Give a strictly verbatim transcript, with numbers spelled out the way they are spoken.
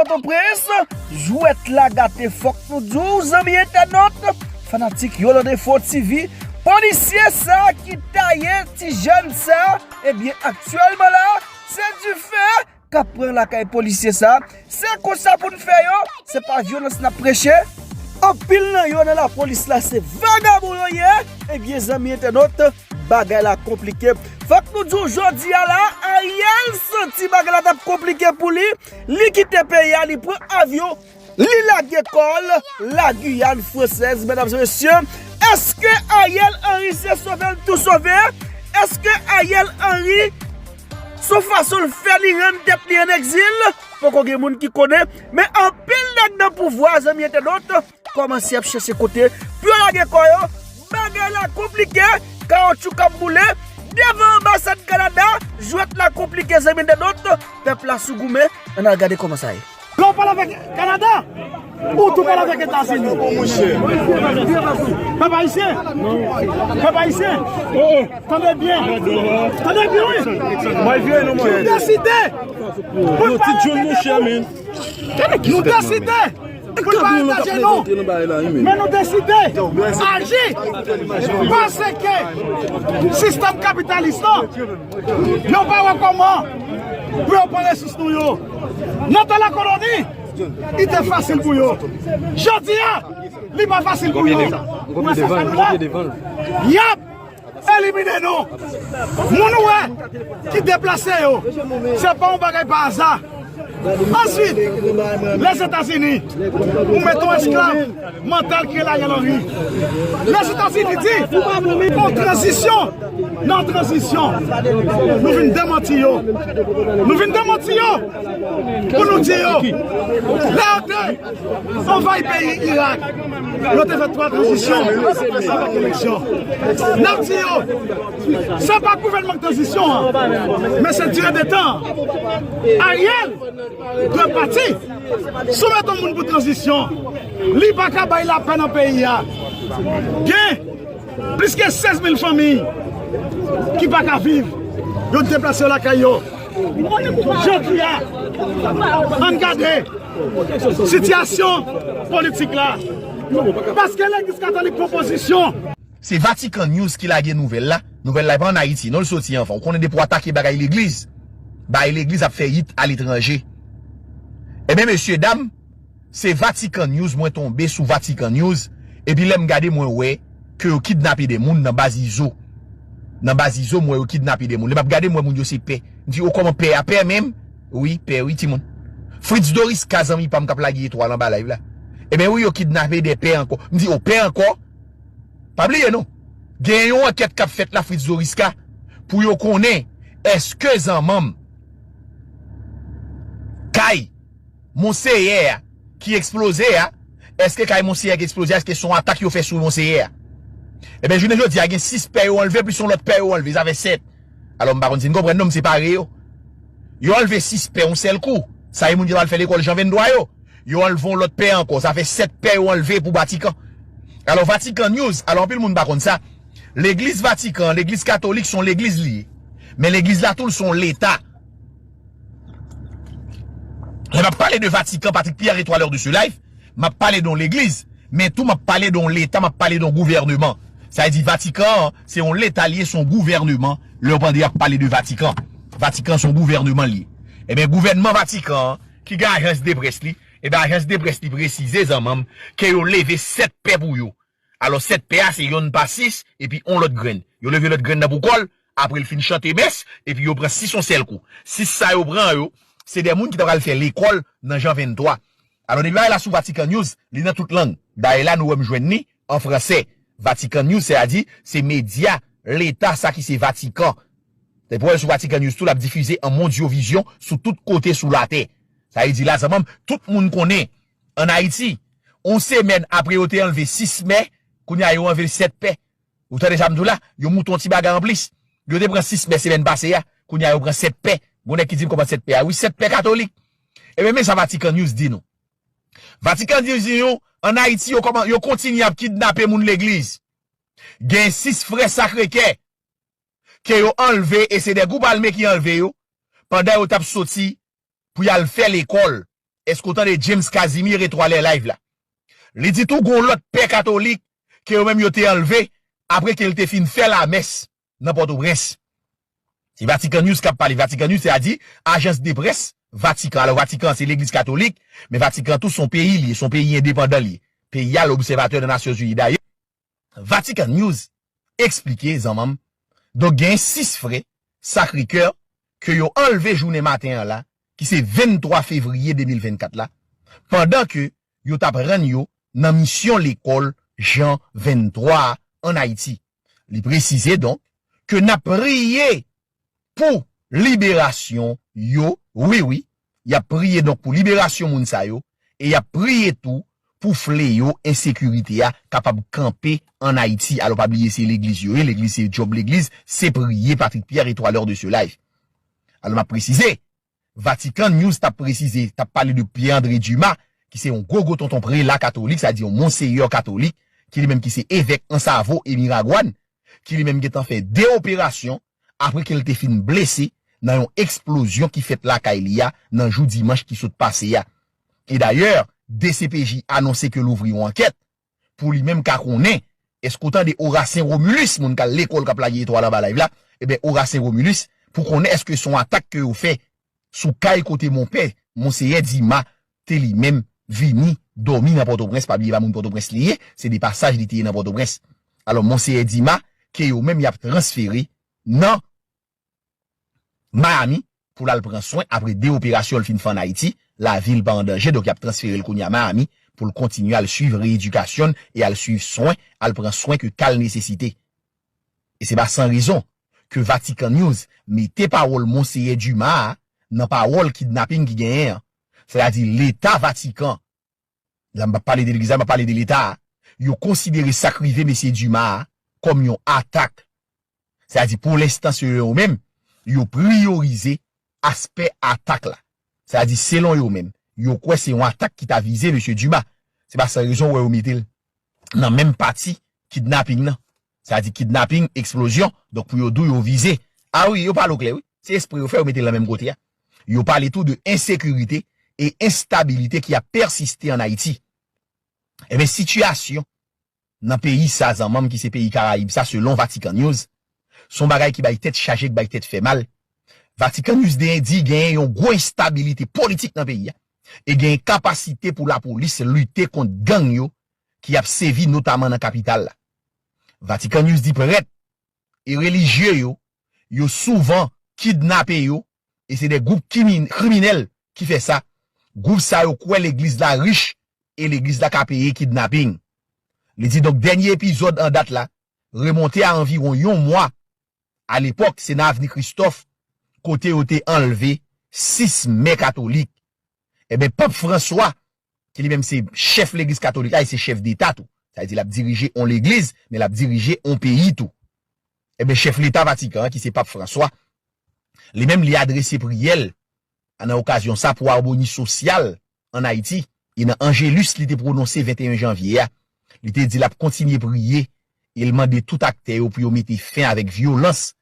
Pòtoprens, jwèt la gate, fòk nou di w, zanmi entènot, fanatik Yolande Fo T V, polisye sa ki taye ti jèn sa, ebyen, aktyèlman la, se dife k ap pran lakay polisye sa. Se konsa pou n fè yo, se pa vyolans n ap preche. Anpil nan yo nan lapolis la, se vagabon yo ye. Ebyen, zanmi entènot, bagay la konplike. Fòk nou di w jodi a la, Ariel santi bagay la t ap konplike pou li. Li kite peyi a, li pran avyon, li lage kò l, la Guyane française, medam e mesye. Èske Ariel Henry se sove l tou sove? Èske Ariel Henry, se yon fason l fè li rann tèt li ann egzil? Poko gen moun ki konnen, men anpil nèg nan pouvwa, zanmi entènot, kòmanse ap chèche kote pou yo lage kò yo. Bagay la konplike, kawotchou k ap boule. Devan anbasad Kanada, jwèt la konplike, zanmi entènot, pèp la sou goumen. Ann al gade kòman sa ye. Lè w pale avèk Kanada, ou tou pale avèk Etazini. Pèp ayisyen, pèp ayisyen, tande byen, tande byen, wi. Nou deside pou n pa rete devan. Nou deside pou n pa rete ajenou. Men nou deside aji. Paske sistèm kapitalis lan, yo pa wè kòman pou yo pran resous nou yo. Nan tan lakoloni, li te fasil pou yo. Jodi a, li pa fasil pou yo. Ou wè se sa nou la? Y ap elimine nou. Moun ou wè ki deplase yo, se pa yon bagay pa aza. Answit, Lèzetazini, ou mete yon esklav mantal ki rele Ariel Henry. Lèzetazini di, yon tranzisyon, nan tranzisyon, nou vin demanti yo. Nou vin demanti yo pou nou di yo, lè yo te anvayi peyi Irak, yo te fè twa tranzisyon avèk eleksyon. N ap di yo, se pa gouvènman tranzisyon an, men se dire de tan. Ariel dwe pati. Si w mete yon moun pou tranzisyon, li pa ka bay lapè nan peyi a. Gen plis ke sèz mil fanmi ki pa ka viv. Yo deplase yo lakay yo. Jodi a, ann gade sitiyasyon politik la. Paske Legliz Katolik pran pozisyon. Se Vatican News ki lage nouvèl la. Nouvèl la pa ann Ayiti, non, l soti anvan. Ou konnen depi w atake bagay legliz, bagay legliz ap fè yit aletranje. Ebyen, mesye dam, se Vatican News, mwen tonbe sou Vatican News, epi lè m gade, mwen wè ke yo kidnape de moun nan baz Izo. Nan baz Izo, m wè yo kidnape de moun. Lè m ap gade, m wè moun yo se pè. M di, o, kòman pè a? Pè menm? Wi, pè, wi, timoun. Fritz Dorisca, zanmi pa m k ap lage etwal anba live la. Ebyen, wi, yo kidnape de pè ankò. M di, o, pè ankò? Pa bliye, non. Gen yon ankèt k ap fèt la, Fritz Dorisca, pou yo konnen èske zanmanm kay Monseyè a ki eksploze a, èske kay Monseyè ki eksploze a, èske se yon atak yo fè sou Monseyè a? Ebyen, jounen jodi a, gen sis pè yo anlve, plis yon lòt pè yo anlve, sa fè sèt. Alò, m pa konn si n konprann non, m separe yo. Yo anlve sis pè yon sèl kou. Sa e moun ki t al fè lekòl Jan venntwa yo. Yo anlve yon lòt pè ankò. Sa fè sèt pè yo anlve pou Vatican. Alò, Vatican News, alò, anpil moun pa konn sa. Legliz Vatican, legliz katolik, se yon legliz li ye. Men legliz la tou, se yon leta. Lè m ap pale de Vatican, Patrick Pierre, étoileur de ce live, m ap pale de yon legliz, men tou m ap pale de yon leta, m ap pale de yon gouvèneman. Sa vle di Vatican an, se yon leta li ye, se yon gouvèneman. Lè w tande y ap pale de Vatican, Vatican se yon gouvèneman li ye. Ebyen, gouvènman Vatican an, ki gen ajans de près li, ebyen, ajans de près li presize, zanmanm, ke yo leve sèt pè pou yo. Alò, sèt pè a, se yonn pa sis, epi yon lòt grenn. Yo leve lòt grenn nan pou kò l, apre l fin chante mès, epi yo pran sis yon sèl kou. Sis sa yo pran yo, se de moun ki ta pral fè lekòl nan Jan venntwa. Alò, depi bagay la sou Vatican News, li nan tout lang. Dayè la, nou wè m jwenn li an fransè. Vatican News, sètadi, se medya leta sa ki se Vatican. Depi w wè l sou Vatican News tou, l ap difize an mondyovizyon sou tout kote sou latè. Sa vle di la, zanmanm, tout moun konnen, ann Ayiti, yon semèn apre yo te anlve sis mè, kounye a yo anlve sèt pè. Ou tande sa m di w la? Yo moute yon ti bagay anplis. Yo te pran sis mè semèn pase a, kounye a yo pran sèt pè. Gon nèg ki di m kòman sèt pè a? Wi, sèt pè katolik. Ebyen, men sa Vatican News di nou. Vatican News di nou, ann Ayiti, yo kòman, yo kontinye ap kidnape moun legliz. Gen sis frè Sakrekè ke yo anlve, e se de gwoup ame ki anlve yo, pandan yo t ap soti pou y al fè lekòl Èske w tande James Casimir etwale live la? Li di tou gon lòt pè katolik ke yo menm yo te anlve apre ke l te fin fè lamès nan Pòtoprens. Se Vatican News k ap pale. Vatican News, se a di ajans de près Vatican. Alò, Vatican, se legliz katolik, men Vatican tou, se yon peyi li ye, se yon peyi endepandan li ye. Peyi a, l obsèvatè nan Nasyon Ini. Dayè, Vatican News eksplike, zanmanm, donk, gen sis frè Sacré-Cœur ke yo anlve jounen maten an la, ki se venntwa fevriye de mil vennkat la, pandan ke yo t ap rann yo nan misyon lekòl Jan venntwa a ann Ayiti. Li presize, donk, ke n ap priye pou liberasyon yo. Wi, wi, y ap priye, donk, pou liberasyon moun sa yo, e y ap priye tou pou fleyo ensekirite a kapab kanpe ann Ayiti. Alò, pa bliye, se legliz yo ye, legliz se djòb legliz, se priye. Patrick Pierre, etwalè de ce live. Alò, m ap presize, Vatican News t ap presize, t ap pale de Pierre André Dumas, ki se yon gwo gwo tonton prela katolik, sa di yon monseyè katolik, ki li menm ki se evèk Ansavo e Miragwàn, ki li menm gentan fè de operasyon apre ke l te fin blese nan yon eksplozyon ki fèt lakay li a nan jou dimanch ki sot pase a. E dayè, D C P J anonse ke l ouvri yon ankèt pou li menm ka konnen, èske w tande Orasen Romulus, moun k al lekòl k ap lage etwal anba live la, ebyen, Orasen Romulus, pou konnen èske se yon atak ke yo fè sou kay kote monpè, Monseyè Dima, te li menm vini dòmi nan Pòtoprens. Pa bliye, pa moun Pòtoprens li ye, se de pasaj li te ye nan Pòtoprens. Alò, Monseyè Dima, ke yo menm y ap transfere nan Miami pou l al pran swen apre de operasyon l fin fè ann Ayiti. Lavi l pa an danje, donk y ap transfere l kounye a Miami pou l kontinye al swiv reyedikasyon l e al swiv swen, al pran swen ke ka l nesesite. E se pa san rezon ke Vatican News mete pawòl Monseyè Duma a nan pawòl kidnaping ki genyen an. Sètadi Leta Vatikan, la m p ap pale de legliz la, m ap pale de Leta a, yo konsidere sa k rive mesye Duma a kòm yon atak. Sètadi pou lenstan, selon yo menm, yo priyorize aspè atak la. Sètadi selon yo menm, yo kwè se yon atak ki ta vize mesye Duma. Se pa san rezon w wè yo mete l nan menm pati kidnaping nan. Sètadi kidnaping, eksplozyon, donk pou yo di w yo vize. A wi, yo pale w klè, wi. Se espre yo fè, yo mete l nan menm kote a. Yo pale tou de ensekirite e enstabilite ki ap pèsiste ann Ayiti. Ebyen, sitiyasyon nan peyi sa, zanmanm, ki se peyi Karayib sa, selon Vatican News, se yon bagay ki bay tèt chaje, ki bay tèt fè mal. Vatican News de di genyen yon gwo enstabilite politik nan peyi a e genyen kapasite pou lapolis lite kont gang yo ki ap sevi notaman nan kapital la. Vatican News di prèt e relijye yo, yo souvan kidnape yo, e se de gwoup kimi-, kriminèl ki fè sa. Gwoup sa yo kwè legliz la rich e legliz la ka peye kidnaping. Li di donk dènye epizòd an dat la remonte a anviwon yon mwa. Alepòk, se nan Avni Kristòf kote yo te anlve sis mè katolik. Ebyen, Pap Franswa, ki li menm se chèf legliz katolik la, e se chèf deta tou. Sa vle di l ap dirije yon legliz, men l ap dirije yon peyi tou. Ebyen, chèf leta Vatikan an, ki se Pap Franswa, li menm li adrese priyè l nan okazyon sa pou amoni sosyal ann Ayiti. E nan Angelus li te pwononse venteyen janvye a, li te di l ap kontinye priye e l mande tout aktè yo pou yo mete fen avèk vyolans